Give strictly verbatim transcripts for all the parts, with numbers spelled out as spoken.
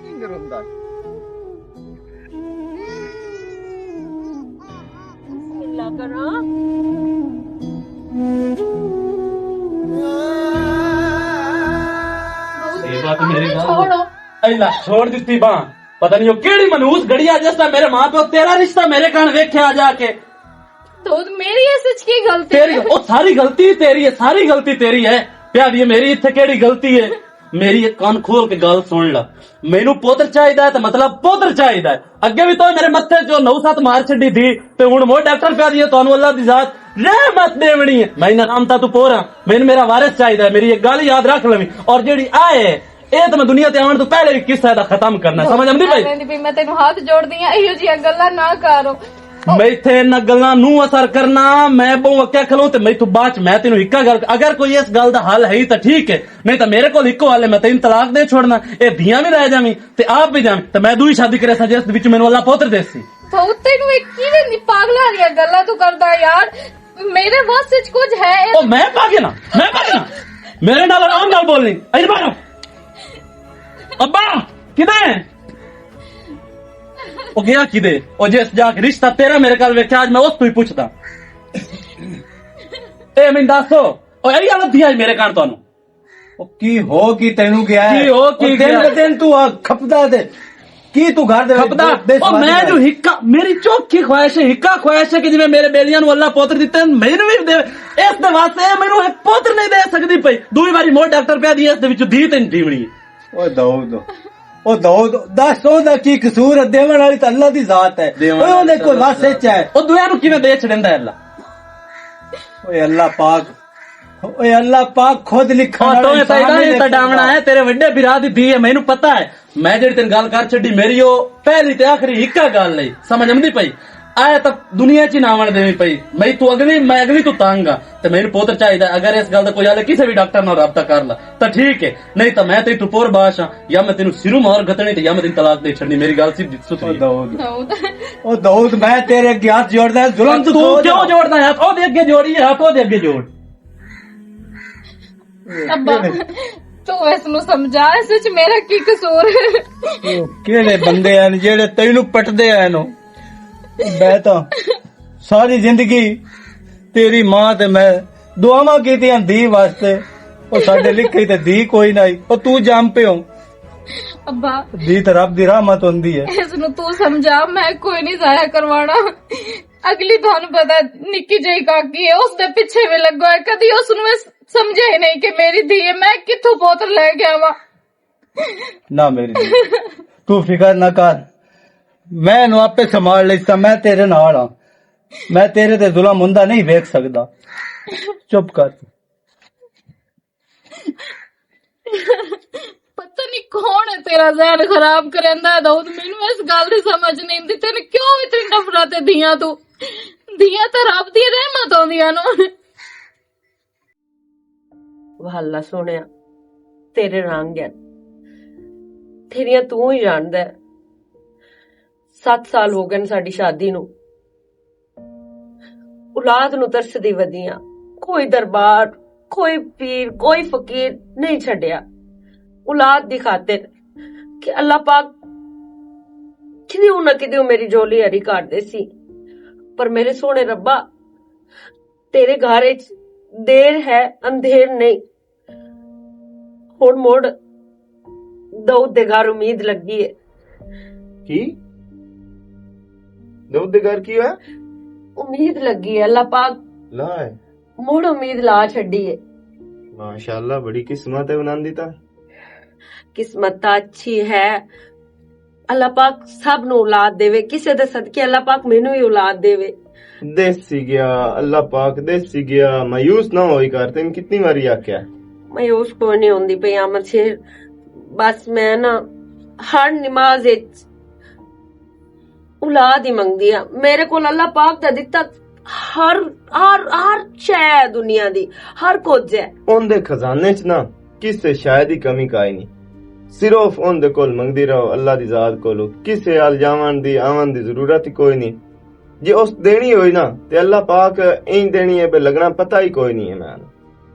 نہیں روندا۔ یہ بات میری گل۔ چھوڑو۔ اے لا، چھوڑ دتی باں۔ پتہ نہیں وہ کیڑی منحوس گھڑی آ جس طرح میرے ماں پیو تیرا رشتہ میرے کن ویکھیا جا کے۔ تو میری اس وچ کی غلطی تیری ہے؟ او ساری غلطی تیری ہے، ساری غلطی تیری ہے۔ پیا دی میری اتھے کیڑی غلطی ہے؟ میری ایک کان کھول کے گل سن لا۔ مینوں پوتر چاہیدا ہے تے مطلب پوتر چاہیدا ہے۔ اگے بھی تو میرے متھے جو نو سات مار چھڈی تھی، تے ہن مو ڈاکٹر پیا دی ہے، تانوں اللہ دی ذات رحمت دیونی ہے۔ میں انہاں کام تا تو پورا، مینوں میرا وارث چاہیدا ہے۔ میری ایک گل یاد رکھ لویں، اور جیڑی آئے اے تے میں دنیا تے آون تو پہلے بھی قصہ دا ختم کرنا، سمجھ آندی پئی؟ میں تینوں ہاتھ جوڑ دی ہاں، ایہو جیاں گلاں نہ کرو۔ میں ایتھے انہاں گلاں نوں اثر کرنا، میں بہوں اکیا کھلوں تے میں تو بعد چ میں تینوں اکا گل، اگر کوئی اس گل دا حل ہے تے ٹھیک ہے، نہیں تے میرے کول اکو حل ہے، میں تینوں طلاق دے چھوڑنا، اے دیاں بھی رہ جاویں تے آپ بھی جاویں تے میں دوئی شادی کرے ساں جس وچ مینوں اللہ پوتر دے سی۔ تو تینوں ایک کیویں دی پاگلاں دیاں گلاں تو کردا یار، میرے وس وچ کچھ ہے۔ او میں پاگل ہاں، میں پاگل ہاں۔ میرے نال آرام نال بولنی۔ اے باہر۔ ابا، کدے؟ او گیا کدے؟ او جس جا کے رشتہ تیرا میرے کال ویکھیا، اج میں اس تو ہی پوچھدا۔ اے میں دسو، او اے غلط دیا میرے کان تانوں؟ او کی ہو کی تینوں گیا ہے؟ کی ہو کی او دن گیا؟ بدن تو آ کھپدا دے۔ کی تو گھر دے وچ کھپدا؟ بے او سوادی میں کر؟ جو ہکا، میری چوکھی خواہش ہے، ہکا خواہش ہے کہ جویں میرے بیلیاں نوں اللہ پوتر دتے ہیں، مینوں بھی دے۔ اس دے واسطے مینوں ایک پوتر نہیں دے سکدی پئی۔ دوئی واری مو ڈاکٹر پیا دی، اس دے وچ دھی تین دیونی۔ او داؤد، او داؤد، دس او دا کی قصور ہے؟ دیون والی تے اللہ دی ذات ہے۔ دیون اوے اوندے والی کوئی تے وس اللہ وچ ہے۔ او دویاں نوں کیویں دے چھڑیندا ہے اللہ؟ اوے اللہ پاک، اوے اللہ پاک خود لکھن او والا تو انسان ایسا ہی نہیں نہیں دیکھدا۔ ڈاونا ہے، تیرے وڈے بھرا دی دھی ہے، مینوں پتہ ہے۔ میں جڑی تین گل کر چھڈی، میری او پہلی تے آخری اکا گل ہے، سمجھ آندی پئی؟ آیا تک دنیا چ نہ آون دیویں پئی۔ میں تو اگلی، میں اگلی تو تنگ ہاں۔ تے مینوں پوتر چاہیدا، اگر اس گل دا کوئی حل ہے، کسے بھی ڈاکٹر نال رابطہ کر لا، تاں ٹھیک ہے، نہیں تاں میں تیری تو پور باش ہاں، یا میں تینوں سروں مار گتنی تے یا میں تینوں طلاق دے چھڈنی، میری گل سی ستری ہے۔ داؤد۔ داؤد۔ او داؤد، میں تیرے اگے ہاتھ جوڑدا ہاں، ظلم تو تو چھوڑ کیوں دے۔ جوڑدا ہے؟ ہاتھ او دے اگے جوڑی ہے، ہاتھ او دے اگے جوڑ۔ ابا، تو اس نوں سمجھا، اس وچ میرا کی قصور ہے؟ او کیڑے بندے ہیں جڑے تینوں پٹدے ہیں نو؟ میں تاں ساری زندگی تیری ماں تے میں دعاواں کیتیاں دی واسطے، او ساڈے لکھے تے دی کوئی نہیں، او تو جام پے ہو۔ ابا، دی تے رب دی رحمت ہوندی ہے۔ اس نو تو سمجھا، میں کوئی نہیں ضائع کروانا۔ اگلی تہانوں پتہ نکی جئی کاکی ہے، اس دے پیچھے وی لگا ہے، کدی اس نو اس سمجھا ہی نہیں کہ میری دھی ہے، میں کتھوں پوتر لے کے آواں۔ نہ میری دھی، تو فکر نہ کر، میں اینو آپے سنبھال لیسا، میں تیرے نال ہاں، میں تیرے تے ظلم ہوندا نہیں ویکھ سکدا۔ چپ کر۔ پتہ نہیں کون ہے تیرا ذہن خراب کریندا ہے داؤد، مینوں اس گل دی سمجھ نہیں آندی، تینوں کیوں اتنی نفرت ہے دھیاں تو؟ دھیاں تے رب دی رحمت ہوندیاں نوں۔ واہ اللہ سوہنیا، تیرے رنگ ہیں، تیریاں تو ہی جاندا ہے۔ ست سال ہو گئے نے ساڈی شادی نو۔ اولاد نو ترسدی ودیاں، کوئی دربار، کوئی پیر، کوئی فقیر نہیں چھڈیا اولاد دی خاطر، کہ اللہ پاک کدیوں نہ کدیوں میری جھولی ہری کر دے سی۔ پر میرے سوہنے ربا، تیرے گھر وچ دیر ہے، اندھیر نہیں۔ ہن مڑ داؤد دے گھر امید لگی ہے۔ کی؟ داؤد دے گھر کی ہویا؟ امید لگی ہے، اللہ پاک لا ہے۔ مڑ امید لا چھڈی ہے۔ ماشاءاللہ، بڑی قسمت ہے انہاں دی تاں۔ قسمت تاں اچھی ہے۔ اللہ پاک سب نو اولاد دے، کسے دے صدقے اللہ پاک مینوں ہی اولاد دے۔ دیسی گیا، اللہ پاک دیسی گیا، مایوس نہ ہوئی کر، تین کتنی واری آکھیا؟ مایوس کوئی نہیں ہوندی پئی آمر شیر، بس میں نا ہر نماز وچ اولاد ہی منگدی ہاں۔ میرے کول اللہ پاک دا دتا ہر، ہر، ہر شے ہے دنیا دی، ہر کچھ ہے۔ ان دے خزانے چ نا کسے شے دی کمی کائی نہیں، صرف ان دے کول منگدی رہو، اللہ دی ذات کولو۔ کسے حال جاون دی، آون دی ضرورت ہی کوئی نہیں۔ جے اس دینی ہوئی نا، تے اللہ پاک این دینی ہے، بے لگنا پتہ ہی کوئی نہیں ہے میں۔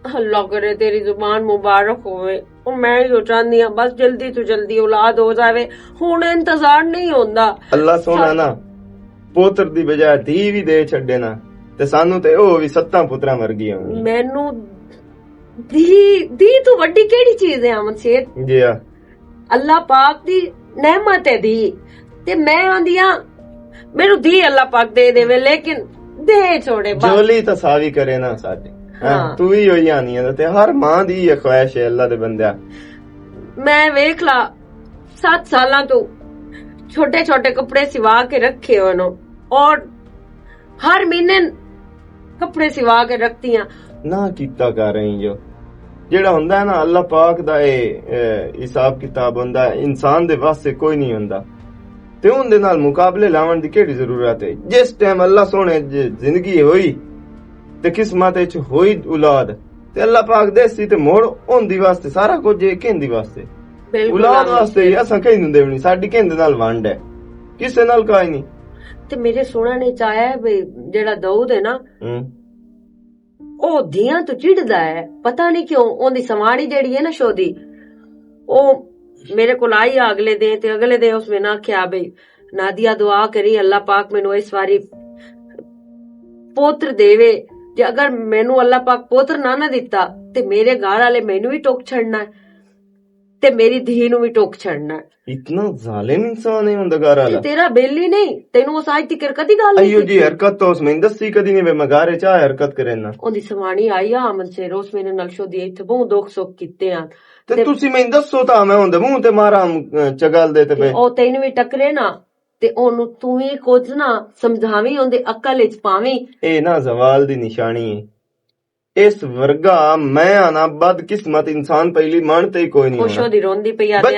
اللہ کرے تیری زبان مبارک ہوئے۔ او میں ایہو چاہندی ہاں، بس جلدی توں جلدی اولاد ہو جاوے۔ ہن انتظار نہیں ہوندا۔ اللہ سونا نا، پوتر دی بجائے دھی وی دے چھڈے نا، تے سانوں تے او وی ستاں پتراں ورگی ہونی۔ مینوں دھی، دھی توں وڈی کیڑی چیز ہے، احمد شیر؟ جی ہاں۔ اللہ پاک دی نعمت ہے دھی۔ تے میں آندی ہاں، مینوں دھی اللہ پاک دے دے، لیکن دے چھوڑے بس۔ جولی تاں ساوی کرے نا ساڈے۔ ہاں۔ ہاں، تو ہی ہوئی آنی ہے، تے ہر ماں دی یہ خواہش ہے، اللہ دے بندیا۔ میں ویکھ لا، ست سالاں تو چھوٹے چھوٹے کپڑے سوا کے رکھے ہوئے نو، اور ہر مہینے کپڑے سوا کے رکھتی ہاں۔ نہ کیتا کر رہی جو، جیڑا ہوندا ہے نا، اللہ پاک دا اے، اے، حساب کتاب ہوندا ہے، انسان دے واسطے کوئی نہیں ہوندا۔ تے اون دے نال مقابلے لاون دی کیڑی ضرورت ہے؟ جس ٹائم اللہ سونے ج-، زندگی ہوئی تے قسمت وچ ہوئی اولاد، تے اللہ پاک دے سی تے موڑ اون دی واسطے سارا کچھ ہے، کہیں دی واسطے؟ بالکل اولاد واسطے ہی اساں کہیں نوں دیونی، ساڈی کہیں دے نال ونڈ ہے، کسے نال کائی نہیں۔ تے میرے سونا نے چاہیا ہے بھی جیڑا داؤد ہے نا، ہوں۔ او دھیاں تو چڑھدا ہے، پتہ نہیں کیوں۔ اوندی سوانی جیڑی ہے نا شودی، او میرے کول آئی آ اگلے دن، تے اگلے دن اس میں نہ آکھیا بھئی نادیہ دعا کری، اللہ پاک مینوں اس واری پوتر دیوے۔ جے اگر مینوں اللہ پاک پوتر نہ نہ دتا، تے میرے گھر والے مینوں وی ٹوک چھڑنا ہے۔ تے میری دھی نوں وی ٹوک چھڑنا۔ اتنا ظالم انسان ہے ہوندا گھر والا۔ تیرا بل ہی نہیں، تینوں اس آج تک کدی گل نہیں ایو جی کیتی؟ حرکت تو اس میں دسی کدی نہیں، میں گھر چا حرکت کرے نا۔ اوندی سوانی آئی آ، امن سیر اس میرے نال شودی ایتھے بہوں دکھ سکھ کیتے آ۔ تے تے تسی میں دسو تاں میں اوندے منہ تے ماراں، ام، چگل دے تے تے پے۔ او تینوں وی ٹکرے نا، تے اونوں توں وی کچھ نہ سمجھاویں، اوندے عقل وچ پاویں۔ اے نا زوال دی نشانی ہے۔ اس ورگا میں آنا بدقسمت انسان پہلی من تے ہی کوئی نہیں خوش ہونا۔ ہو دی روندی پئی آ بس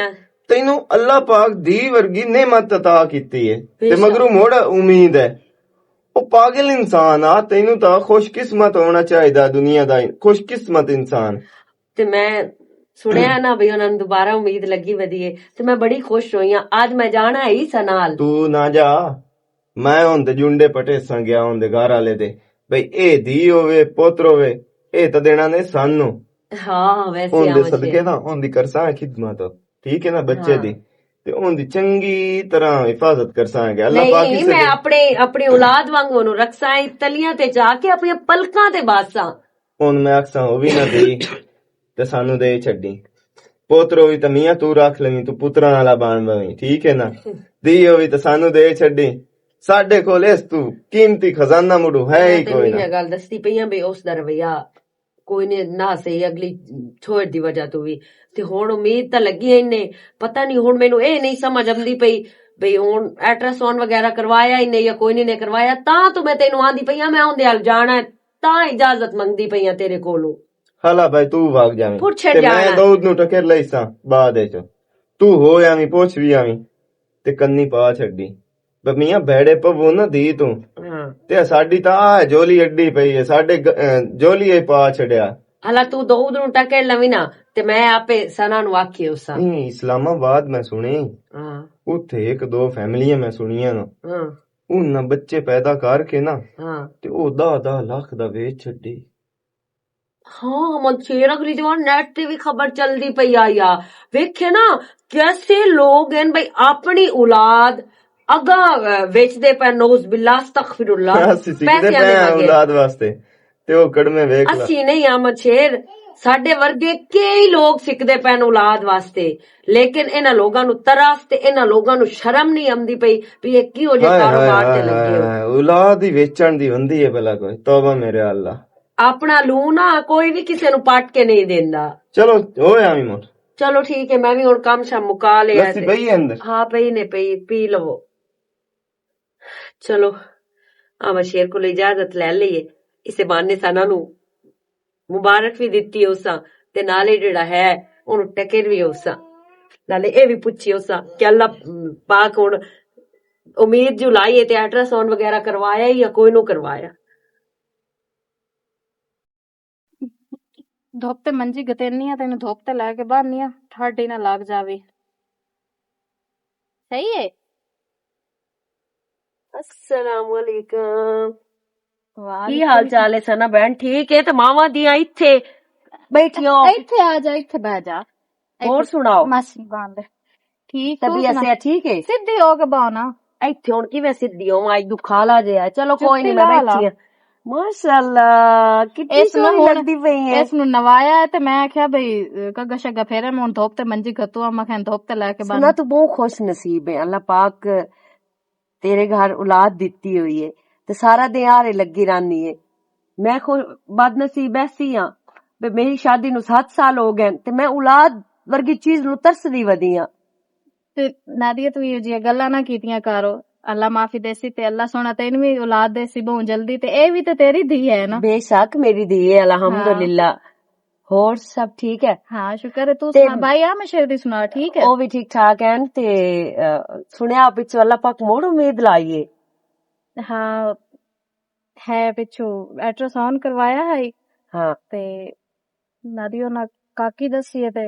تینوں اللہ پاک دی ورگی نعمت عطا کیتی ہے۔ بے تے شک۔ مگروں مڑ امید ہے۔ او پاگل انسان آ، تینوں تاں خوش قسمت ہونا چاہیدا دنیا دا، خوش قسمت انسان۔ تے میں سنیا نا بھئی انہاں نوں دوبارہ امید لگی ودی ہے، تے میں بڑی خوش ہوئی ہاں۔ اج میں جانا ہے عیسیٰ نال۔ تو نہ جا، میں ہن تے جنڈے پٹے ساں گیا ہن دے گھر والے دے۔ بھئی اے دھی ہووے، پتر ہووے، اے تاں دینا نے سانوں۔ ہاں، ویسے ہن دے آواں صدقے شیر۔ نا، ہن دی کرساں خدمت، ٹھیک ہے نا، بچے ہاں۔ دی۔ تے ہن دی چنگی طرح حفاظت کرساں کہ اللہ پاک نہیں، کسے میں دے اپنے، اپنی اولاد وانگوں انہوں رکھساں، تلیاں تے جا کے اپنی پلکاں تے باساں۔ ہن میں آکھساں ہووی نہ دھی، تے سانوں دے چھڈی۔ پوتر ہووی تے میاں تو رکھ لویں، تو پتراں والا بن بویں، ٹھیک ہے نا؟ دھی ہووی تے سانوں دے چھڈی۔ ساڈے کول اس تو قیمتی خزانہ مڑو ہے ہی میں تینوں کوئی نہ۔ یہ گل دسدی پئی ہاں بھئی اس دا رویہ کوئی نے نہ صحیح، اگلی چھوڑ دی وجہ تو وی۔ تے ہن امید تاں لگی ہے انہیں، پتہ نہیں ہن مینوں اے نہیں سمجھ آندی پئی بھئی ہن الٹراساؤنڈ وغیرہ کروایا انہیں یا کوئی نہیں نے کروایا، تاں تو میں تینوں آندی پئی ہاں میں اوندے ال جانا ہے، تاں اجازت منگدی پئی ہاں تیرے کولوں۔ ہلا بھائی، تو بھاگ جاویں۔ پھر چھڑ تے میں جانا۔ داؤد نوں ٹکر لئی ساں بعد وچ۔ تو ہو آویں، پوچھ وی آویں۔ تے کنی پا چھڈی۔ بمیاں بھیڑے پوو نہ دی تو۔ ہاں۔ تے ساڈی تاں آ جولی اڈی پئی ہے، ساڈے گ-، اے، جولی اے پا چھڈیا۔ ہلا تو داؤد نوں ٹکر لوی نا، تے میں آپے سنا نوں آکھی اساں۔ نہیں، اسلام آباد میں سنی۔ ہاں۔ اتھے ایک دو فیملیاں میں سنیاں نا۔ ہاں۔ انہاں بچے پیدا کر کے نا، ہاں۔ تے او دہ دہ لاکھ دا ویچ چھڈی۔ ہاں، من شیر اگلی جوان نیٹ تے وی خبر چلدی پئی آئی آ۔ ویکھے نا، کیسے لوگ ہیں بھئی، اپنی اولاد اگاں، اے، ویچدے پے، نعوذ باللہ، استغفر اللہ، اسی سکھدے پیسے پے آنے آں مگے۔ اولاد واسطے۔ تے او کڑمے ویکھ لا۔ اسی نہیں، احمد شیر، ساڈے ورگے کئی لوگ سکھدے پے اولاد واسطے، لیکن انہاں لوگاں نوں ترس تے انہاں لوگاں نوں شرم نہیں آندی پئی بھی یہ کیہو جے ہائے، ہائے، کاروبار تے ہائے، لگے ہو۔ ہائے، ہائے۔ اولاد ہی ویچن دی ہوندی ہے بھلا کوئی؟ توبہ میرے اللہ۔ اپنا لوں نہ کوئی وی کسے نوں پٹ کے نہیں دیندا۔ چلو، ہویا وی مٹ۔ چلو ٹھیک ہے، میں وی ہن کم شم مکا لیا لسی تے۔ پئی ہے اندر؟ ہاں، پئی نے پئی، پی لو۔ چلو، آواں شیر کولوں اجازت لے لئیے۔ اسے بہانے ساں انہاں نوں مبارک وی دتی اساں تے نالے جڑا ہے، اونوں ٹکر وی اساں۔ نالے اے وی پچھی اساں کہ اللہ پاک ہن امید جو لائی ہے تے الٹراساؤنڈ وغیرہ کروایا یا کوئی نو کروایا؟ دھوپ تے منجی گتینی آ، تینوں دھوپ تے لے کے باہر نی آ، ٹھاڈی نہ لگ جاوے۔ صحیح ہے۔ السلام علیکم۔ وعلیکم۔ کی حال چال ہے سنا بہن؟ ٹھیک ہے؟ تے ماواں دیاں ایتھے بیٹھیاں۔ ایتھے آ جا، ایتھے بہ جا۔ اور سناؤ؟ ماسی بند۔ ٹھیک، تو طبیعت سنا؟ صحت ٹھیک ہے؟ سدھی ہو کے بانا۔ ایتھے ہن کیویں سدھی ہوں؟ اج دکھا لا جے۔ چلو کوئی جتی نہیں، میں لا لا۔ بیٹھی ہاں۔ ماشاءاللہ، کتنی اس نوں سوہنی ہن، لگدی پئی ہے۔ اس نوں نوایا ہے تے میں آکھیا بھئی، کگا شگا پھیرے، میں ہن دھوپ تے منجی گھتو آ، میں کہن دھوپ تے لے کے تو بن۔ سنا، تو بہت خوش نصیب ہے، اللہ پاک تیرے گھر اولاد دتی ہوئی ہے تے سارا دن آرے لگی رہنی ہے۔ میں خود بد نصیب ایسی ہاں، بھی میری شادی نوں ست سال ہو گئے تے میں اولاد ورگی چیز نوں ترسدی ودی ہاں۔ تے نادیہ، تو یہ جیاں گلاں نہ کیتیاں کرو۔ اللہ معافی دیسی تے اللہ سونا تینوں وی اولاد دیسی بہوں جلدی، تے اے وی تے تیری دھی ہے نا۔ بے شک میری دھی ہے، الحمدللہ۔ ہور سب ٹھیک ہے؟ ہاں، شکر ہے۔ تو تے سنا، بھائی، آ میں شیر دی سنا، ٹھیک ہے؟ او وی ٹھیک ٹھاک ہیں۔ تے، آ، سنیا پچھو اللہ پاک موڑ امید لائیے۔ ہاں، ہے پچھو الٹراساؤنڈ کروایا ہے۔ ہاں۔ تے نادیو نا کاکی دسی ہے تے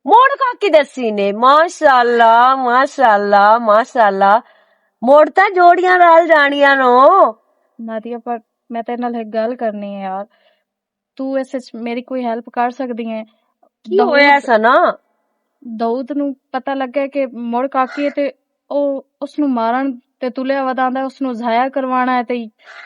موڑ کاکی دسی نے، ماشاءاللہ، ماشاءاللہ، ماشاءاللہ۔ موڑ تاں جوڑیاں رل جانیاں نو۔ نادیہ، پر میں تیرے نال ہک گل کرنی ہے یار، تو اس وچ میری کوئی ہیلپ کر سکدی ہے؟ کی داؤد، ہویا ایسا نا؟ داؤد نو پتہ لگا کہ مڑ کاکی ہے تے او اس نو مارن تے تلیا ودا آندا ہے، اس نو ضائع کروانا ہے تے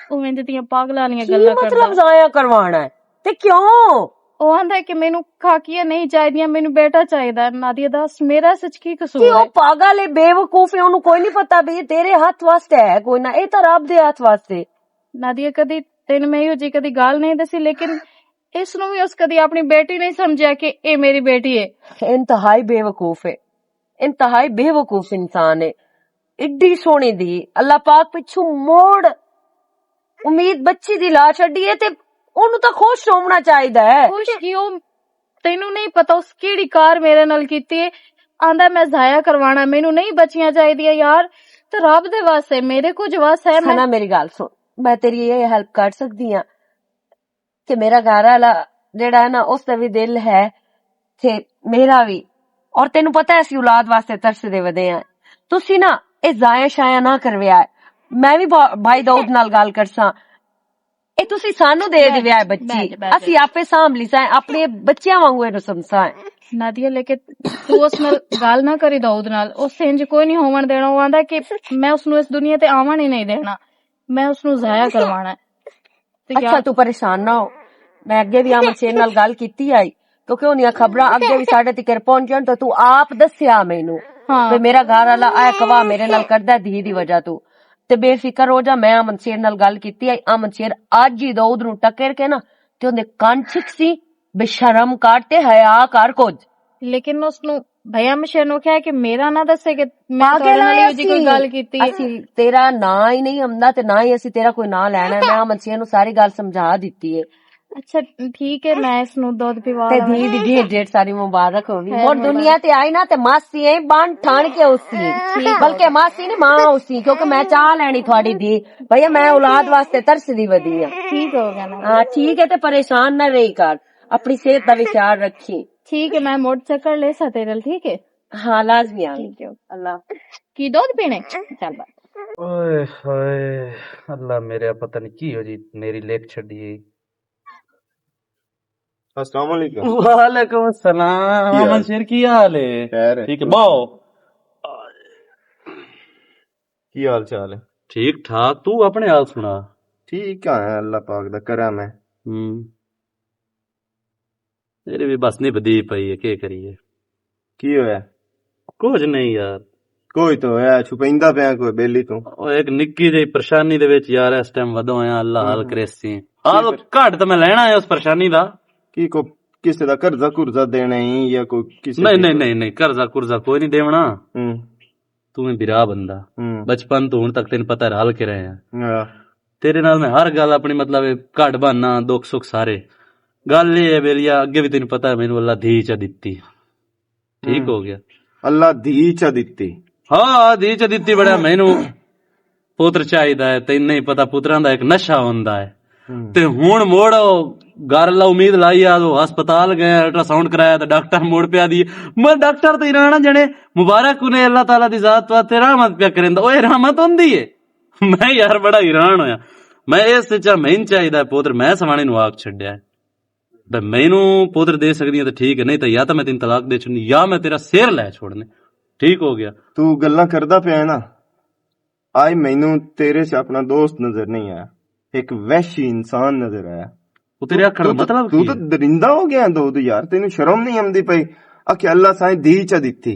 او انج دیاں پاگلاں والیاں کی گلاں مطلب کردا۔ ضائع کروانا ہے؟ تے کیوں؟ او آندا ہے کہ مینوں کاکیاں نہیں چاہیدیاں، مینوں بیٹا چاہیدا ہے۔ نادیہ دس، میرا اس وچ کی قصور تے او ہے؟ پاگل ہے، بے وقوف ہے، اونوں کوئی نہیں پتا بھی یہ تیرے ہاتھ واسطے ہے کوئی نہ، اے تاں رب دے ہاتھ واسطے۔ نادیہ، کدی تینوں میں ایہو جی کدی گل نہیں دسی، لیکن اس نوں وی اس کدی اپنی بیٹی نہیں سمجھیا کہ اے میری بیٹی ہے۔ انتہائی بے وقوف ہے، انتہائی بے وقوف انسان ہے۔ ایڈی سوہنی دی اللہ پاک پچھوں موڑ امید بچی دی لا چھڈی ہے تے اونوں تاں خوش ہونا چاہیدا ہے۔ خوش کیوں؟ تینوں نہیں پتا اس کیڑی کار میرے نال کیتی ہے۔ آندا میں ضائع کروانا، مینوں نہیں بچیاں چاہیدیاں یار۔ تے رب دے وس ہے، میرے کچھ وس ہے، میں سنا، میری گل سن، میں تیری یہ ہیلپ کر سکدی ہاں کہ میرا گھر والا جڑا ہے نا، اس دا بھی دل ہے تے میرا بھی، اور تینوں پتا ہے اسی اولاد واسطے ترسدے ودے ہیں۔ تسی نا اے ضائع شایا نہ کرویا ہے۔ میں بھی با-، بھائی داؤد نال گل کرساں، اے تسی سانو دے دیویا ہے بچی، اسی آپے سانبھ لیساں، اپنے بچیاں وانگو اینو سمجھساں۔ نادیہ، لیکن تو اس نال گل نہ کری داؤد نال، اس سے انج کوئی نہیں ہون دینا۔ وہ آندا کہ میں اس نو اس دنیا تے آون ہی نہیں دینا، میں اس نو ضائع کروانا ہے۔ تے اچھا، یار، تو پریشان نہ ہو، میں اگے بھی امن شیر نال گل کیتی آئی، کیونکہ انہاں خبراں اگے بھی ساڈے تک پہنچیاں، تو تو آپ دسیا مینوں۔ ہاں۔ تے میرا گھر والا آیا کوا میرے نال کردا ہے دھی دی وجہ تو۔ تے بے فکر ہو جا، میں امن شیر نال گل کیتی آئی، امن شیر اج ہی داؤد نوں ٹکر کے نا، تے اوندے کان چھک سی، بے شرم کر تے حیا کر کچھ۔ لیکن اس نوں بھیا مشے نوں کہیا کہ میرا نہ دسے کہ میں پاگل تہاڈے نال آیا ایہو جی کوئی سی۔ گل کیتی ہے۔ اسی تیرا ناں ہی نہیں آندا تے نہ ہی اسی تیرا کوئی ناں لینا ہے۔ میں امن شیر نوں ساری گل سمجھا دتی ہے۔ اچھا، ٹھیک ہے، میں اس نوں دودھ پیوا تے لاں۔ دھی دی ڈھیر ڈھیر ساری مبارک ہووی۔ خیر اور مبارک۔ دنیا تے آئی نا تے ماسی اے بن ٹھان کے اسی۔ ٹھیک ہو بلکہ گیا۔ ماسی نے ماں اسی، کیونکہ میں چاہ لینی تھوڑی دی۔ بھیا، میں اولاد واسطے ترسدی ودی ہاں۔ ٹھیک ہو گیا نا؟ ہاں، ٹھیک ہے، تے پریشان نہ رہی کر، اپنی صحت دا بھی خیال رکھی۔ ٹھیک ہے، میں مڑ چکر لے سا تیرے نال، ٹھیک ہے؟ ہاں، لازمی آویں۔ ٹھیک ہے، اللہ۔ کی دودھ پینے؟ چل بات۔ اوئے ہوئے، اللہ میرے، پتہ نہیں کی ہو جی، میری لکھ چھڈی۔ السلام علیکم۔ وعلیکم السلام۔ کی حال؟ امن شیر، کی حال ہے؟ خیر ہے۔ ٹھیک ہے، باؤ۔ کی حال چال ہے؟ ٹھیک ٹھاک، تو اپنے حال سنا۔ ٹھیک ہے، اللہ پاک دا کرم ہے۔ ہوں۔ میرے بھی بس نبھدی پئی ہے، کی کریے؟ کی ہویا؟ کچھ نہیں یار۔ کوئی تو ہویا، چھپیندا پیا کوئی بیلی تو۔ او ایک نکی جہی پریشانی دے وچ یار، اس ٹائم ودو ہویا، اللہ حل کرے سی۔ حل گھٹ تے میں لینا ہے اس پریشانی دا۔ کی کو کسے دا قرضہ قرضہ دینا ہی یا کوئی کسے نہیں، نہیں، نہیں، نہیں، قرضہ قرضہ کوئی نہیں دیونا۔ ہوں۔ تو میں برا بندہ۔ ہوں۔ بچپن تو ہن تک تینوں پتہ ہے، رل کے رہے ہیں۔ ہاں۔ تیرے نال میں ہر گل اپنی، مطلب، گھٹ بہانا، دکھ سکھ سارے۔ گل یہ ہے، ویلیا، اگے بھی تینوں پتہ ہے، مینوں اللہ دھی چا دتی۔ ٹھیک ہو گیا۔ اللہ دھی چا دتی۔ ہاں، دھی چا دتی، بڑا مینوں پتر چاہیدا ہے، تینوں نہیں پتہ پتراں دا ایک نشہ ہوندا ہے۔ تے ہن موڑ او گھر لا امید لائی آ، او ہسپتال گئے، الٹرا ساؤنڈ کرایا تے ڈاکٹر موڑ پیا دی۔ میں ڈاکٹر تے ایران جنے مبارک انہیں اللہ تعالیٰ دی ذات واسطے رحمت پیا کریندا۔ اوئے رحمت ہوندی ہے؟ میں یار بڑا حیران ہویا۔ میں اس چا میں چاہیدا ہے پتر، میں سوانے نوں آگ چھڈیا ہے۔ تے مینوں پوتر دے سکدی ہے تے ٹھیک ہے، نہیں تے یا تے میں تینوں طلاق دے چھوڑنی یا میں تیرا سر لے چھوڑنے۔ ٹھیک ہو گیا۔ تو گلاں کردا پیا ہے نا، آج مینوں تیرے چ اپنا دوست نظر نہیں آیا، ایک وحشی انسان نظر آیا۔ وہ تیرے آکھن دا تو مطلب تو کی تو ہے؟ درندہ ہو گیا دود یار، تینوں شرم نہیں آمدی پئی؟ آکھے اللہ سائیں دی چا دتی۔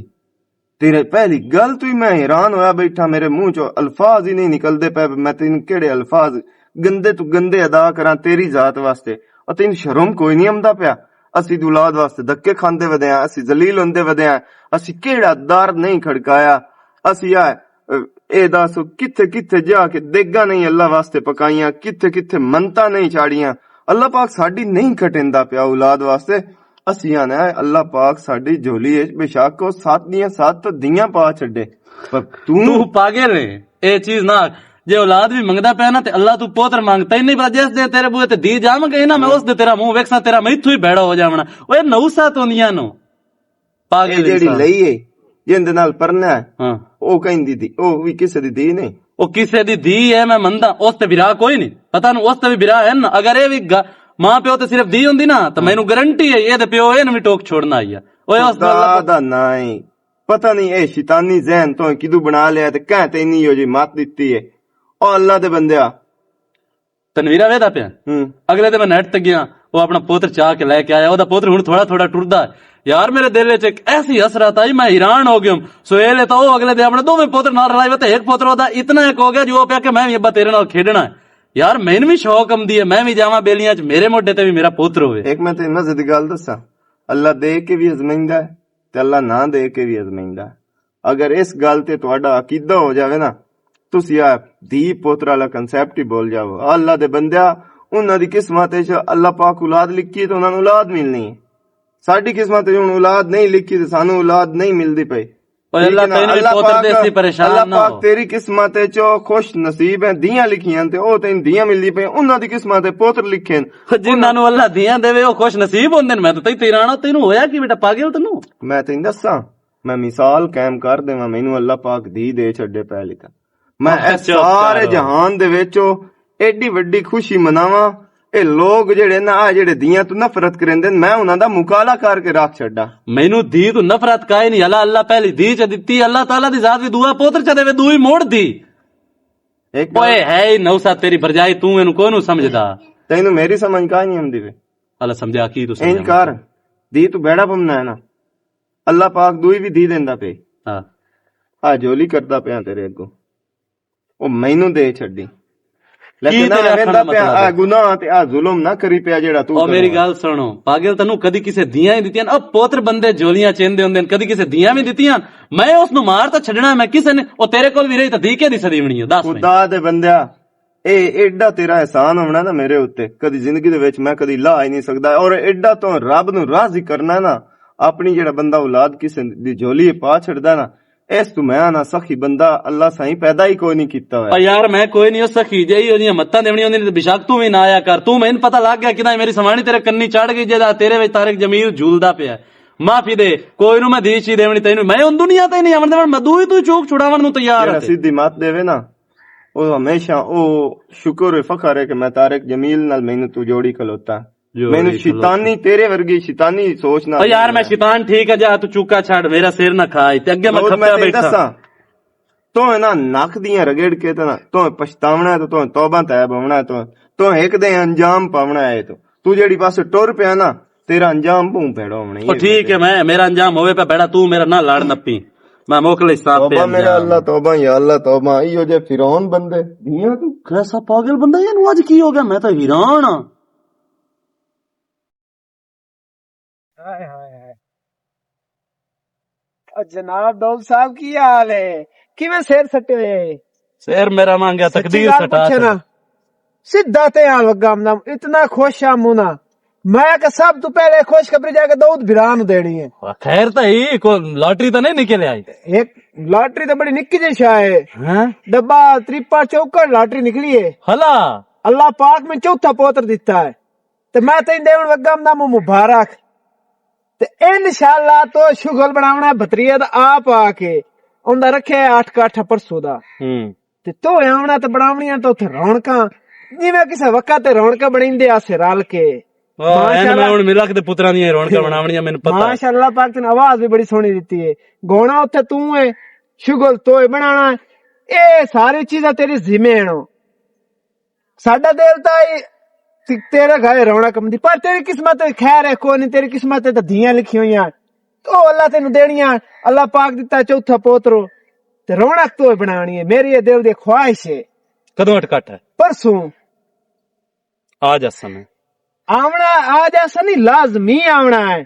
تیرے پہلی گل تو ہی میں حیران ہویا بیٹھا، میرے منہ چوں الفاظ ہی نہیں نکلدے پے، میں تینوں کیڑے الفاظ گندے تو گندے ادا کراں تیری ذات واسطے۔ اور تینوں شرم کوئی نہیں آمدا پیا؟ اسی دی اولاد واسطے دھکے کھاندے ودے ہیں، اسی ذلیل ہوندے ودے ہیں، اسی کیڑا در نہیں کھڑکایا؟ اسی آ اے دس کتھے کتھے جا کے دیگاں نہیں اللہ واسطے پکائیاں، کتھے کتھے منتاں نہیں چاڑیاں؟ اللہ پاک ساڈی نہیں کھٹیندا پیا اولاد واسطے۔ اسی آنے آئے اللہ پاک ساڈی جھولی اچ بے شک او سات دیاں سات دیاں پا چھڈے۔ پر توں تو پاگل ہے، اے چیز نہ آکھ۔ جے اولاد بھی منگدا پیا نا تے اللہ تو پوتر مانگتا ہی نہیں، پر جس دے تیرے بوئے تے دی جام گئی نا، میں اس دے تیرا منہ ویکساں، تیرا میں اتھوں ہی بھیڑا ہو جاونا۔ اوے نو سات ہوندیاں نو۔ پاگل اے جیڑی انسان۔ لئی ہے، جن دے نال پرنا ہے، ہاں۔ او کہیں دی دی، او بھی کسے دی دی نہیں۔ او کسے دی دی ہے، میں مندا، اس تے برا کوئی نہیں۔ پتہ نہیں، اس تے بھی برا ہے نا۔ اگر اے بھی گا-، ماں پیو تے صرف دی ہوندی نا، تو ہاں۔ مینوں گارنٹی ہے، اے تے پیو اے نوں بھی ٹوک چھوڑنا آئی ہے۔ اوے اس خدا نال دا نائیں۔ پتہ نہیں اے شیطانی ذہن تو کدوں بنا لیا تے کہہ تے نہیں ہو جی مت دتی ہے۔ او اللہ دے بندیا، تنویرا ویدا پیا۔ ہوں۔ اگلے دن میں نیٹ تے گیا، وہ اپنا پوتر چاہ کے لے کے آیا، وہ پوتر ہن تھوڑا تھوڑا ٹردا ہے۔ یار، میرے دل وچ ایک ایسی حسرت آئی، میں حیران ہو گیا۔ سہیل ہے تو وہ اگلے دن اپنے دوویں پوتر نال رلائی، وہ تے ایک پوتر ہوتا اتنا ایک ہو گیا جو وہ پیا کہ میں بھی ابا تیرے نال کھیڈنا ہے۔ یار، مینوں بھی شوق آمدی ہے، میں بھی جاواں بیلیاں چ، میرے موڈے تے بھی میرا پوتر ہوئے۔ ایک میں تینوں مزے دی گل دساں، اللہ دے کے بھی ازمائندا ہے تے اللہ نہ دے کے بھی ازمائندا ہے۔ اگر اس گل تے تہاڈا عقیدہ ہو جاوے نا، تسی آ دی پوتر والا کنسپٹ ہی بھول جاؤ۔ آ اللہ دے بندیا، انہاں دی قسمت وچ اللہ پاک اولاد لکھی تے انہاں نوں اولاد ملنی ہے۔ ساڈی قسمت وچ ہن اولاد نہیں لکھی تے سانوں اولاد نہیں ملدی پئی۔ اوے اللہ، ٹھیک ہے نا؟ تینوں اللہ پوتر پاک، دے اسی پریشان اللہ نہ پاک ہو۔ تیری قسمت وچ او خوش نصیب ہیں، دیاں لکھیاں تے او تین دیاں ملدی پئی، انہاں دی قسمت تے پوتر لکھے ہیں۔ جنہاں نوں اللہ دیاں دے وے، او خوش نصیب ہوندے نے۔ میں تو تئی تیرانہ، تینوں ہویا کی بیٹا، پاگل تینوں؟ میں تینوں دساں، میں مثال قائم کر دیواں، مینوں اللہ پاک دی دے چھڈے پہلے تاں۔ میں اچھا، اس سارے چلو۔ جہان دے وچ ایڈی وڈی خوشی مناواں۔ اے لوگ جڑے نا، آ جڑے دیاں تو نفرت کریندے نے، میں انہاں دا مقابلہ کر کے رکھ چھڈا۔ مینوں دی تو نفرت کائے نہیں، اللہ، اللہ پہلی دی چ دتی، اللہ تعالیٰ دی ذات بھی دعا پوتر چ دے وے، دوئی موڑ دی۔ ایک گل اوئے ہے ہی نوسا تیری بھرجائی، تو اینوں کوئی نوں سمجھدا؟ تینوں میری سمجھ کائے نہیں آمدی وے؟ اللہ سمجھا کی تو سمجھا انج کر، مت۔ دی تو بیڑا پمنا ہے نا، اللہ پاک دوئی بھی دی دیندا پے۔ ہاں۔ آ جولی کردا پیا تیرے اگوں، او مینوں دے چھڈی۔ لیکن کی تیرے آ آکھن ویندا دا پیا، مطلب آ ہے؟ گناہ تے آ ظلم نہ کری پیا جیڑا تو او میری کرنا۔ گل سنو، پاگل تینوں کدی کسے دیاں ہی دتیاں؟ او پوتر بندے جولیاں چیندے ہوندے نے، کدی کسے دیاں بھی دتیاں؟ میں اس نوں مار تے چھڈنا، میں کسے نے، او تیرے کول بھی رہی تے دی کے دی سدی بنی ہے، دس منٹ۔ خدا دے بندیا، اے ایڈا تیرا احسان ہونا نا میرے اُتے، کدی زندگی دے وچ میں کدی لا ہی نہیں سکدا۔ اور ایڈا تو رب نو راضی کرنا نا، اپنی جڑا بندہ اولاد کسے دی جھولی پا چھڑدا نا، اس تو میں آنا سخی بندہ اللہ سائیں پیدا ہی کوئی نہیں کیتا ہویا۔ او یار، میں کوئی نہیں، او سخی جے ہی اودیاں متاں دیونی ہوندی نے، تے بے شک تو بھی نہ آیا کر۔ تو مینوں پتہ لگ گیا کہ میری سوانی تیرے کنی چڑھ گئی، جے دا تیرے وچ طارق جمیل جھولدا پیا ہے۔ معافی دے، کوئی نو میں دیش ہی دیونی تینوں، میں ان دنیا تے نہیں آون دیون، میں دوئی تو چوک چھڑاون نو تیار جڑا ہاں۔ سیدھی مت دیوے نا، او ہمیشہ او شکر و فخر ہے کہ میں طارق جمیل نال مینوں تو جوڑی کھلوتا۔ جوڑی مینوں کھلوتا۔ شیطانی، تیرے ورگی شیطانی سوچ نہ او یار، میں شیطان ٹھیک ہے، جا تو چوکا چھڑ، میرا سر نہ کھائے، تے اگے میں دود میں کھپیا تینوں بیٹھا۔ دساں، تو ہے نا نک دیاں رگڑ کے تے نا، تو پچھتاونا ہے، تو، تو توبہ تائب ہونا ہے، تو، تو ایک دے انجام پاونا ہے، تو، تو جیڑی پاسے ٹر پیا نا، تیرا انجام بہوں پیڑا ہونا او ہے۔ ٹھیک ہے، میں، میرا انجام ہوئے پہ بیڑا، تو میرا نہ لڑ نپی۔ میں موکل حساب پہ توبہ میرا انجام۔ اللہ، توبہ یا اللہ، توبہ۔ ایو جے فرعون بندے، دنیا تو کیسا پاگل بندہ ہے، اینوں اج کی ہو گیا؟ میں تو حیران ہاں۔ ہائے، ہائے، ہائے۔ او جناب ڈول صاحب، کی حال ہے؟ کیویں سر سٹے ہوئے؟ سر میرا مانگیا، سچی تقدیر گل سٹا پچھے تے۔ نا، سیدھا تے آ لگا ہم نا، اتنا خوش آ مونا۔ میں کہ سب تو پہلے خوشخبری جا کے داؤد بھرا نو دینی ہے۔ خیر تے ہی، کوئی لاٹری تے نہیں نکلے آئی؟ ایک لاٹری تے بڑی نکی جی شاہ ہے۔ ہاں؟ ڈبا، تریپا، چوکڑ لاٹری نکلی ہے۔ ہلا۔ اللہ پاک میں چوتھا پوتر دیتا ہے۔ تے میں تین دیون لگا ہم نا مبارک۔ تے انشاءاللہ تو شغل بناونا ہے بھتریے دا آپ آ کے۔ اوندا رکھیا ہے اٹھ کٹھ پرسوں دا۔ ہوں۔ تے تو آونا تے بناونیاں تے اتھے رونکاں۔ جویں کسے وقت تے رونکاں بنیندے آسے رل کے۔ واہ، این میں ہن ملک دے پتراں دیاں رونقاں بناونیاں، مینوں پتہ ہے۔ ماشاءاللہ پاک، تین آواز بھی بڑی سوہنی دتی ہے۔ گانا اوتھے توں ہے، شغل تو ہے بنانا ہے۔ اے ساری چیزاں تیرے ذمے ہن۔ ساڈا دل تاں اے تے-، تیرے گھر رونق کم دی، پر تیری قسمت خیر ہے کوئی نہیں، تیری قسمت تے تاں دیاں لکھی ہوئیاں۔ او اللہ تینوں دینیاں، اللہ پاک دتا چوتھا پوترو۔ تے رونق تو ہے بنانی ہے، میری اے دل دی خواہش ہے۔ کدوں اٹکٹ ہے؟ پرسوں۔ آ جاساں میں۔ آونا، آ جاساں نہیں، لازمی آونا ہے۔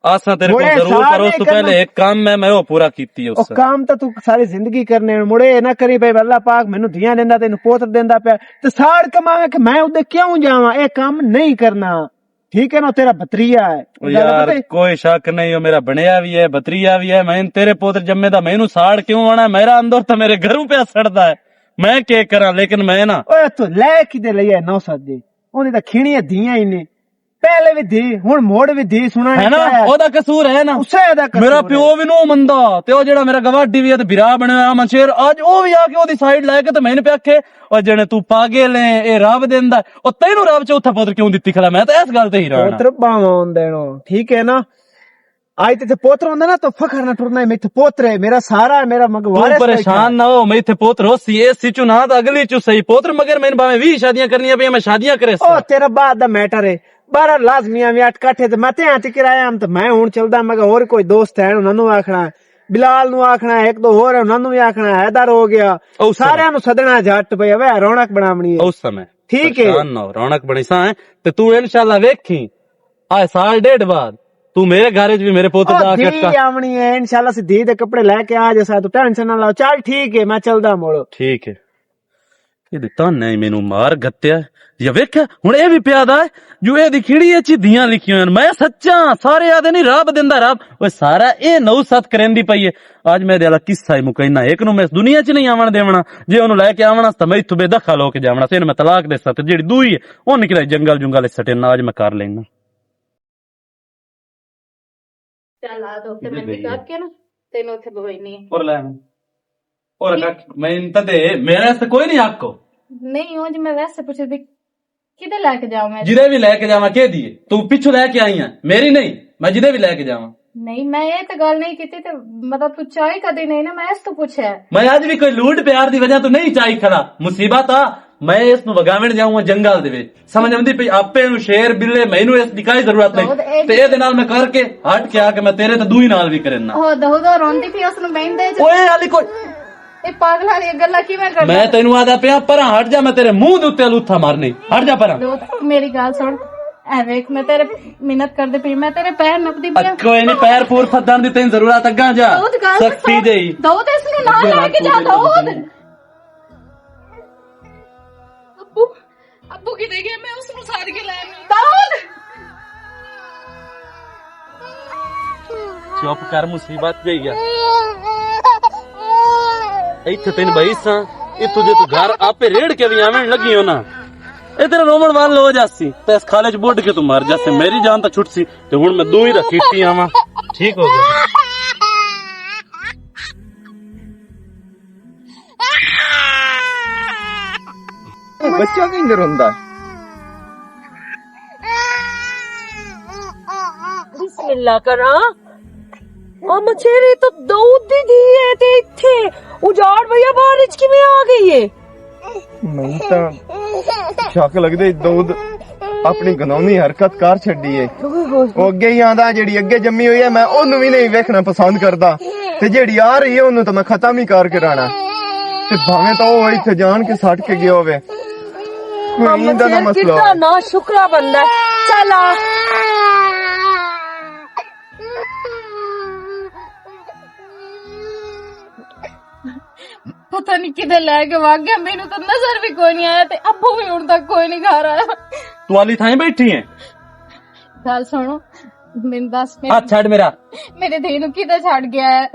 آساں تیرے کو مڑے ضرور، پر سارے اس تو پہلے ایک کام میں، میں وہ پورا کیتی ہے اس او سے۔ کام تو تو ساری زندگی کرنے ہیں۔ مڑے اے نہ کری بھائی، اللہ پاک مینوں دیاں دیندا، تینوں پوتر دیندا پیا۔ تے ساڑ کماوے کہ میں اودے کیوں جاواں؟ اے کام نہیں کرنا۔ ٹھیک ہے نا، تیرا بتریا ہے۔ او گل یار، پتہ ہے؟ کوئی شک نہیں، او میرا بنیا بھی ہے، بتریا بھی ہے۔ میں تیرے پوتر جمے دا، مینوں ساڑ کیوں آنا؟ میرا اندر تو میرے گھروں پیا سڑدا ہے۔ میں کی کراں، لیکن میں نا اوے تو لے کدے لئی ہے نو سو دے؟ اونے دا کھیڑیاں دیاں ہی نے۔ پہلے بھی دی، ہن موڑ بھی دی، سنا ہے نا؟ کیا ہے؟ او دا قصور ہے نا؟ اسے دا قصور میرا ہے۔ پیو بھی نو مندا، تے او جڑا میرا گواڈی بھی ہے تے بھرا بنیا ہویا امن شیر، اج او بھی آ کے او دی سائیڈ لے کے تے میں نے پیا آکھے، او جنے تو پاگل ہے، اے رب دیندا ہے۔ او تینوں رب چوتھا پتر کیوں دتی کھڑا؟ میں تے اس گل تے ہی رہنا۔ پتر باواں ہون دینو، ٹھیک ہے نا؟ آج تے پوتر ہوندا نا تو فخر نہ ٹرنا ہے، میں تے پوتر ہے، میرا سارا ہے، میرا مگ تو وارث بیٹھا پریشان ہے۔ نہ ہو، میں تے پوتر ہو سی، اے سی چوں نہ تے اگلی چوں صحیح۔ پوتر مگر میں باویں ویہہ شادیاں کرنیاں پیاں، میں شادیاں کرے او سا۔ تیرا بعد دا میٹر ہے، بارہ لازمیاں وی اٹھ کٹھے تے میں تے ہاں تے کرایہ ہم تے میں ہن چلدا، مگر ہور کوئی دوست ہے انہاں نوں آکھنا، بلال نوں آکھنا، ایک دو ہور ہے انہاں نوں وی آکھنا، حیدر ہو گیا، او سر۔ سارے نوں سدنا جٹ پئی اوے رونق بناونی ہے۔ اس سمے ٹھیک ہے۔ پریشان نہ ہو، رونق بنی سا ہے۔ تے تو انشاءاللہ ویکھی، آئے سال ڈیڑھ بعد تو میرے گھر وچ بھی میرے پوتر او دا آ کے دھی اٹکا۔ آونی ہے، انشاءاللہ سی دھی دے کپڑے لے کے آ جاسا، تو ٹینشن نہ لو۔ چل ٹھیک ہے، میں چلدا مڑ۔ ٹھیک ہے۔ یہ دتا نہیں مینوں مار گھتیا۔ یا ویکھیا، ہن اے بھی پیادا ہے، جو اے دی کھڑی اچ دیاں لکھیاں ہوئیاں۔ میں سچا، سارے آدے نہیں، رب دیندا رب۔ اوے سارا اے نو ست کریندی پئی ہے۔ اج میں دے والا قصہ ہی مکینا، ایک نو میں اس دنیا چ نہیں آون دیونا۔ جے اونوں لے کے آونا، تے میں اتھوں بے دخل ہو کے جاونا۔ تے میں طلاق دے ساتھ جڑی دوئی ہے، اون نکلا جنگل جنگل سٹے نہ، اج میں کر لینا۔ چل آ تو اتھے میں ٹکا کے نا، تینوں اتھے بوئی نہیں۔ اور لے میں۔ اور کٹ، میں انت تے، میرے سے کوئی نہیں حق کو۔ نہیں، وہ جو میں ویسے پوچھ رہی تھی، کدھر لے کے جاؤں میں؟ جدے بھی لے کے جاواں، کہہ دیے۔ تو پچھو لے کے آئی ہیں، میری نہیں، میں جدے بھی لے کے جاواں۔ نہیں، میں یہ تو گل نہیں کی تھی، تے مطلب تو چاہی کدی نہیں نا، میں اس تو پوچھا ہے۔ میں اج بھی کوئی لوٹ پیار دی وجہ تو نہیں چاہی کھڑا، مصیبت آ، میں اس نو وگاون جاؤں جنگل دے وچ۔ سمجھ آندی پئی، آپے نو شیر بلے، مینوں اس دی کوئی ضرورت نہیں۔ داؤد، اے تے اے دے نال میں کر کے ہٹ کے آ کے میں تیرے تے دوئی نال بھی کرنا۔ او داؤد، او روندی پئی، اس نو بہن دے۔ اوئے علی کوئی اے پاگل والی گلاں کیویں کردا؟ میں تینوں آدا پیا، پراں ہٹ جا، میں تیرے منہ دے اُتے لوتھا مارنی۔ ہٹ جا پراں۔ داؤد، میری گل سن۔ اے ویکھ، میں تیرے منت کردی پئی، میں تیرے پیر نپدی پئی۔ کوئی نہیں، پیر پور پھدن دی تینوں ضرورت، اگاں جا۔ داؤد، گل سختی سن۔ جئی۔ داؤد، اس نو نہ لے کے جا، داؤد۔ ابو، ابو کدے گئے؟ میں اس نوں سد کے لے آئی۔ داؤد! چپ کر، مصیبت جائی ہے۔ ایتھے تین بھائی ساں، اتھوں جے تو گھر آپے ریڑ کے بھی آون لگی ہو نا، اے تیرا رومن وال لو جاسی، تے اس کھالے چ بڈ کے تو مر جاسی، میری جان تو چھٹ سی، تے ہن میں دو ہی رکھی ٹی آواں۔ ٹھیک ہو گیا۔ بچہ کہیں روندا؟ بسم اللہ کراں۔ آ مچھیری تو داؤد دی دھی ہے تے اتھے اجاڑ پیا، باہر وچ کیویں آ گئی ہے؟ میں تاں شک لگدے داؤد اپنی گناہونی حرکت کر چھڈی ہے۔ او اگے ہی آندا، جیڑی اگے جمی ہوئی ہے، میں اونوں وی نہیں ویکھنا پسند کردا۔ تے جیڑی آ رہی ہے، اونوں تاں میں ختم ہی کر کے رہنا۔ تے بھاویں تاں او ایتھے جان کے سٹ کے گیا ہووے۔ کوئی محمد ایندا نہ شیر مسئلہ کتنا ہووے۔ نا شکرا بندہ ہے۔ چل آ۔ پتہ نہیں کدے لے کے وگ گیا، مینوں تو نظر بھی کوئی نہیں آیا تے ابو بھی ہن تک کوئی نہیں گھر آیا۔ تو علی تھائیں بیٹھی ہیں؟ گل سنو، مینوں دس، میرے ہاتھ چھڈ میرا۔ میرے دھی نوں کدے چھڈ گیا ہے؟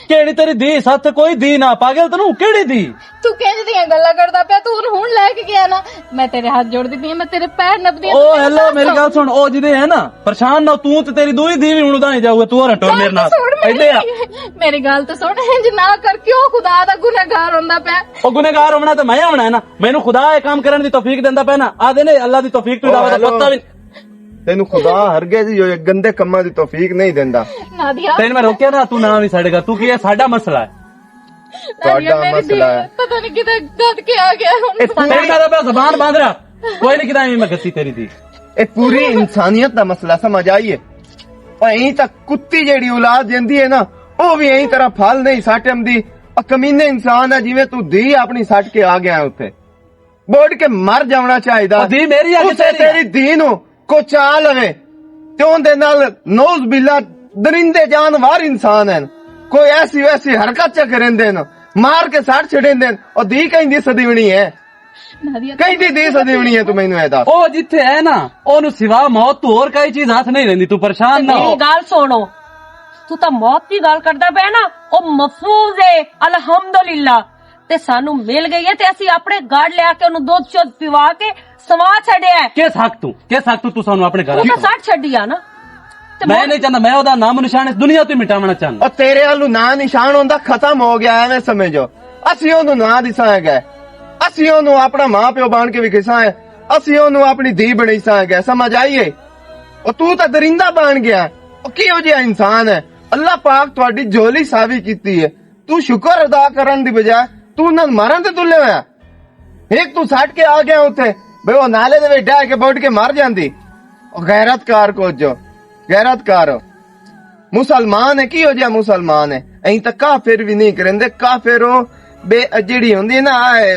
کیڑی تیری دھی؟ ساتھ کوئی دھی نہ، پاگل تینوں کیڑی دھی؟ تو کہندی دیاں گلاں کردا پیا، تو ہن ہن لے کے گیا نا۔ میں تیرے ہاتھ جوڑ دتی ہاں، میں تیرے پیر نپدی ہاں، او تو میرے ہیلو، ساتھ میری گل سن، او جدے ہے نا، پریشان نہ ہوں، تو تے تیری دوئی دھی وی ہن اداں ہی جاؤ، تو اور ٹر میرے نال۔ سن میری، ایڈے آ۔ میری گل تو سن، انج نہ کر، کیوں خدا دا گنہگار ہوندا پیا؟ او گنہگار ہونا تے میں ہونا ہے نا، مینوں خدا اے کام کرن دی توفیق دیندا پیا نا، آدھے نے اللہ دی توفیق تو او علاوہ ہیلو۔ پتہ وی تینوں خدا ہرگز ہی گندے کماں دی توفیق نہیں دیندا۔ نادیا، تینوں میں روکیا نا، تو نہ بھی ساڈے گھر، تو کی ہے؟ ساڈا مسئلہ ہے۔ نادیا، تہاڈا میری مسئلہ دل ہے۔ پتہ نہیں کدھر گد کے آ گیا ہن۔ اے پوری تیرے نال میں زبان باندھ رہا۔ کوئی نہیں، کدھر میں گتی تیری دی۔ اے پوری انسانیت دا مسئلہ، سمجھ آئی ہے؟ او ایں تک کتی جیڑی اولاد جیندی ہے نا، او بھی ایں طرح پھل نہیں سٹ امدی۔ او کمینے انسان ہے، جویں تو دی اپنی سٹ کے آ گیا ہے اتھے۔ بوڑ کے مر جاونا چاہیدا۔ او دی میری ہے کہ اسے تیری ہے؟ تیری دین ہو کو چا لوے۔ تے اون دے نال نعوذ باللہ درندے جانور انسان ہیں۔ کوئی ایسی ویسی حرکت چا کریندے نے، مار کے سٹ چھڑیندے نے۔ او دی کہیں دی سدیونی ہے؟ کہیں دی دی سدیونی ہے؟ تو مینوں اے دس۔ او جتھے ہے نا، اونوں سوا موت تو اور کئی چیز ہاتھ نہیں رہندی، تو پریشان نہ ہو۔ میری گل سنو، تو تا موت دی گل کردا پیا نا، او محفوظ ہے، الحمدللہ۔ تے سانو مل گئی ہے تے اسی اپنے گڑ لیا کے اونوں دودھ شودھ پیوا کے سوا چھڈیا ہے۔ کس حق تو، کس حق تو تو سانو اپنے گھر تو تو سٹ چھڈیا نا۔ تے میں مر- نہیں چاہتا، میں اودا نام نشان اس دنیا تو ہی مٹاونا چاہنا۔ او تیرے والوں نام نشان ہوندا ختم ہو گیا، ایویں سمجھو۔ اسی اونوں نہ دساں گئے، اسی اونوں اپنا ماں پیو بن کے وکھساں ہے، اسی اونوں اپنی دھی بنیساں گئے، سمجھ آئی ہے؟ او تو تا درندہ بن گیا۔ او کیہو جہا انسان ہے؟ اللہ پاک تہاڈی جھولی ساوی کیتی ہے۔ تو شکر ادا کرن دی بجائے تو انہاں نوں مارن تے تلے ہویا۔ ایک تو سٹ کے آ گیا اتھے، بے او نالے دے وچ ڈہ کے بڈ کے مر جاندی۔ او غیرت کار کو جو، غیرت کار۔ مسلمان ہے، کی ہو جا مسلمان ہے؟ ایں تے کافر بھی نہیں کریندے، کافر او بے جڑی ہوندی ہے نا، اے،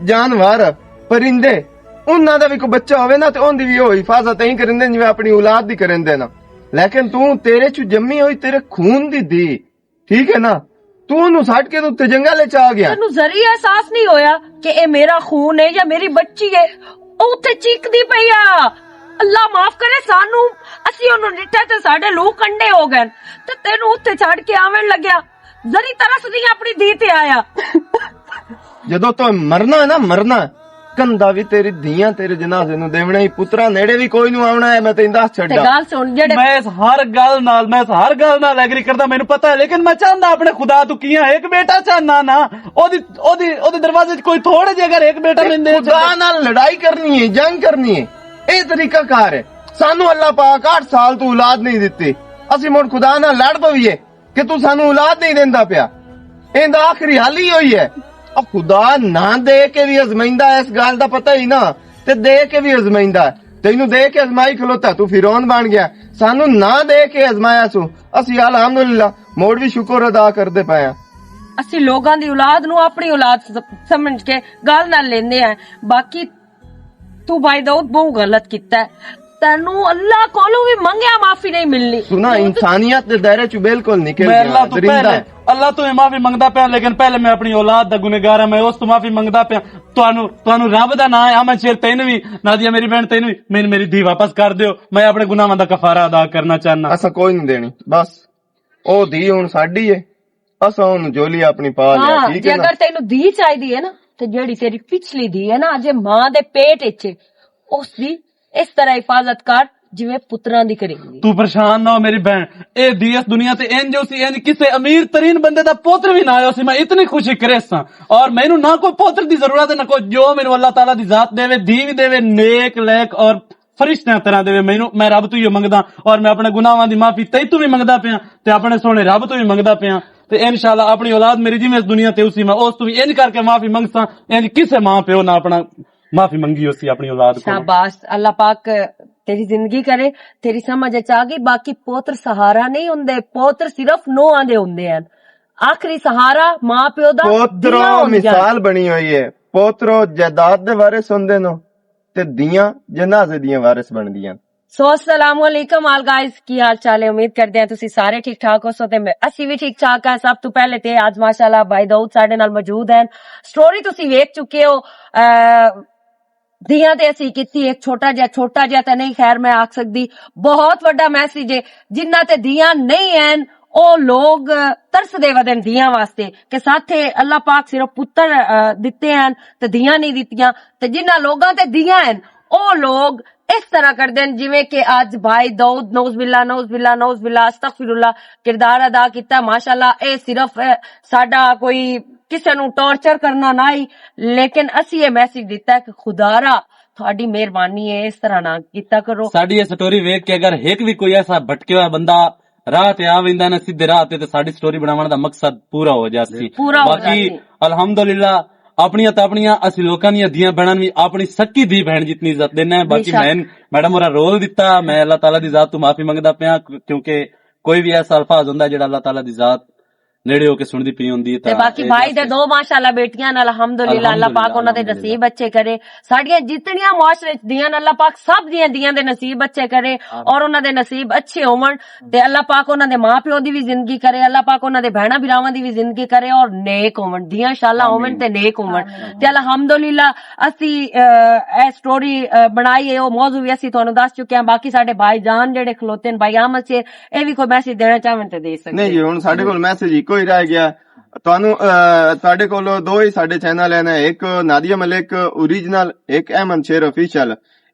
جانور، پرندے، انہاں دا بھی کوئی بچہ ہوے نا تے اون دی بھی او حفاظت ایں کریندے جویں اپنی اولاد دی کریندے نا۔ لیکن تو تیرے چ جمی ہوئی، تیرے خون دی دی، ٹھیک ہے نا؟ تو اونوں سٹ کے تو اتھے جنگل وچ آ گیا۔ تینوں ذری احساس نہیں ہویا کہ اے میرا خون ہے یا میری بچی ہے؟ او اتھے چیکدی پئی آ، اللہ معاف کرے سانو، اسی اونوں ڈٹھا تے ساڈے لو کنڈے ہو گئے۔ تے تینوں اتھے چھڈ کے آون لگیا، ذری ترس نہیں اپنی دھی تے آیا۔ جدوں تو مرنا ہے نا، مرنا ہے، کندا بھی تیری دھیاں تیرے جنازے نوں دیونا ہی، پترا نیڑے بھی کوئی نوں آونا ہے، میں تینوں دس تے چھڈا۔ گل سن، جڑے میں اس ہر گل نال، میں اس ہر گل نال ایگری کردا، مینوں پتہ ہے، لیکن میں چاہندا اپنے خدا تو کیاں ایک بیٹا چاہنا نا۔ او دی، او دی، او دے دروازے 'چ کوئی تھوڑے جے اگر ایک بیٹا تے میں دے خدا چھڈے۔ نال لڑائی کرنی ہے، جنگ کرنی ہے، اے طریقہ کار ہے۔ سانو اللہ پاک اٹھ سال تو اولاد نہیں دتی، اسی مڑ خدا نال لڑ پویے۔ کہ تو سانو اولاد نہیں دیندا پیا۔ ایندا آخری حل ہی ہوئی ہے۔ او خدا نہ دے کے بھی ازمائندا ہے، اس گل دا پتہ ہی نہ، تے دے کے بھی ازمائندا ہے۔ تینوں دے کے ازمائی کھلوتا، تو فرعون بن گیا۔ سانو نہ دے کے ازمایا سو، اسی الحمدللہ موڑ بھی شکر ادا کردے پئے ہاں۔ اسی لوگاں دی اولاد نو اپنی اولاد س-، سمجھ کے گل نہ لیندے ہیں۔ باقی تو بھائی داؤد بہت غلط کیتا ہے۔ تینوں اللہ کولوں بھی منگیا معافی نہیں ملنی۔ سنا، تو انسانیت دے دائرے چوں بالکل نکل میں گیا، اللہ تو درندہ پہلے، ہے۔ اللہ تو میں معافی منگدا پیا، لیکن پہلے میں اپنی اولاد دا گنہگار ہاں، میں اس تو معافی منگدا پیا۔ تانوں، تانوں رب دا نام ہے، احمد شیر، تینوں بھی، نادیہ میری بہن، تینوں بھی، میں، میری دھی واپس کر دیو، میں اپنے گناہاں دا کفارہ ادا کرنا چاہنا۔ اساں کوئی نہیں دینی، بس او دھی ہن ساڈی ہے، اساں اونوں جولی اپنی پا لیا، ہاں، ٹھیک جے ہے نا؟ اگر تینوں دھی چاہیدی ہے نا، تے جیڑی تیری پچھلی دھی ہے نا، اجے ماں دے پیٹ اچ ہے، اس دی اس طرح حفاظت کر جویں پتراں دی کریں گی۔ تو پریشان نہ ہو میری بہن، اے دھی اس دنیا تے انج ہو سی، انج کسے امیر ترین بندے دا پوتر بھی نہ آیا سی، میں اتنی خوشی کرے ساں۔ اور مینوں نہ کوئی پوتر دی ضرورت ہے، نہ کوئی، جو مینوں اللہ تعالیٰ دی ذات دے وے، دھی بھی دے وے، نیک لیک اور فرشتیاں طرح دے وے۔ مینوں، میں رب تو ہی منگدا اور میں اپنے گناہاں دی معافی تئی تو بھی منگدا پیا تے اپنے سونے رب تو بھی منگدا پیا۔ تے انشاءاللہ اپنی اولاد میری جویں اس دنیا تے اسی، میں اس تو بھی انج کر کے معافی منگساں، انج کسے ماں پیو نہ اپنا معافی منگی ہوسی اپنی اولاد کولوں۔ شاباش، اللہ پاک تیری زندگی کرے، تیری سمجھ اچ آ گئی۔ باقی پوتر سہارا نہیں ہوندے، پوتر صرف نوحاں دے ہوندے ہیں۔ آخری سہارا ماں پیو دا پوترو دھیاں ہوندیاں۔ مثال بنی ہوئی ہے، پوترو جائیداد دے وارث ہوندے نو تے دھیاں جنازے دیاں وارث بندیاں۔ سو السلام علیکم آل گائز، کی حال چال ہے؟ امید کردے ہیں تسی سارے ٹھیک ٹھاک ہو سو تے میں، اسی بھی ٹھیک ٹھاک ہیں۔ سب تو پہلے تے آج ماشاءاللہ بھائی داؤد ساڈے نال موجود ہیں۔ سٹوری تسی ویکھ چکے ہو، آ، دیاں تے اسی کیتی ایک چھوٹا جہا، چھوٹا جہا تے نہیں، خیر میں آکھ سکدی، بہت وڈا میسج ہے۔ جنہاں تے دیاں نہیں ہیں، او لوگ ترس دے ودن دیاں واسطے کہ ساتھے اللہ پاک صرف پتر، آ، دتے ہیں تے دیاں نہیں دتیاں۔ تے جنہاں لوگاں تے دیاں ہیں، او لوگ اس طرح کردے ہیں جویں کہ اج بھائی داؤد، نعوذ باللہ، نعوذ باللہ، نعوذ باللہ، استغفر اللہ، کردار ادا کیتا۔ ماشاءاللہ، اے صرف، اے، ساڈا کوئی کسے نوں ٹارچر کرنا نہ ہی، لیکن اسی اے میسج دتا ہے کہ خدا را تہاڈی مہربانی ہے، اس طرح نہ کیتا کرو۔ ساڈی یہ سٹوری ویکھ کے اگر ہک بھی کوئی ایسا بھٹکیا ہویا بندہ راہ تے آ ویندا نا سیدھے راہ تے، تے ساڈی سٹوری بناون دا مقصد پورا ہو جاسی۔ پورا ہو باقی جاسی۔ الحمدللہ، اپنیاں تے اپنیاں اسی لوکاں دیاں دھیاں بہناں وی اپنی سکی دھی بہن جتنی عزت دینا ہے۔ باقی بے شک۔ میں، میڈم ہورا رول دتا، میں اللہ تعالیٰ دی ذات تو معافی منگدا پیاں، کیونکہ کوئی بھی ایسا الفاظ ہوندا ہے جڑا اللہ تعالیٰ دی ذات نیڑے ہو کے سننی پئی ہوندی ہے۔ تے باقی بھائی دے دو ماشاءاللہ بیٹیاں نال الحمدللہ، اللہ پاک انہاں دے نصیب اچھے کرے۔ ساڈیاں جتنیاں معاشرے چ دیاں نے، اللہ پاک سب دیاں دیاں دے نصیب اچھے کرے اور انہاں دے نصیب اچھے ہون۔ تے اللہ پاک انہاں دے ماں پیو دی وی زندگی کرے، اللہ پاک انہاں دے بہناں بھراواں دی وی زندگی کرے اور نیک ہون، دیاں شالا ہون تے نیک ہون۔ تے الحمدللہ اسی، اے سٹوری بنائی ہے، او موضوع وی اسی تانوں دس چکے ہیں۔ باقی ساڈے بھائی جان جڑے کھلوتے ہیں، بھائی احمد سے، اے وی کوئی میسج دینا چاہون تے دے سکتے نہیں جی، ہیں۔ ہن ساڈے کول میسج ہی کوئی رہ گیا۔ تانوں، اے، ساڈے کول دو ہی ساڈے چینل ہیں، ایک نادیہ ملک اوریجنل، ایک احمد شیر آفیشل۔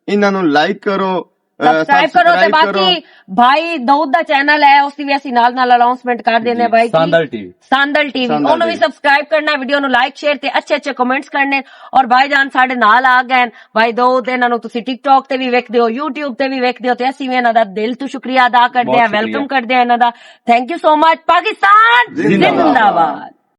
انہاں نوں لائک کرو، اے، سبسکرائب کرو تے سبسکرائب کرو۔ باقی بھائی داؤد دا چینل ہے، اس دی وی اسی نال نال اناؤنسمنٹ کر دینے جی، بھائی جی۔ ساندل ٹی وی۔ ساندل ٹی وی۔ ساندل انہوں ٹی وی۔ بھی سبسکرائب کرنا ہے، ویڈیو نوں لائک، شیئر تے اچھے اچھے کمنٹس کرنے۔ اور بھائی جان ساڈے نال آ گئے، بھائی داؤد، انہاں نوں تسی ٹک ٹاک تے بھی ویکھدے ہو، یوٹیوب تے بھی ویکھدے ہو، تے اسی بھی انہاں دا دل تو شکریہ ادا کردے ہیں، بہت شکریہ۔ ویلکم کردے ہیں انہاں دا۔ تھینک یو سو مچ۔ پاکستان زندہ زندہ باد۔ باد۔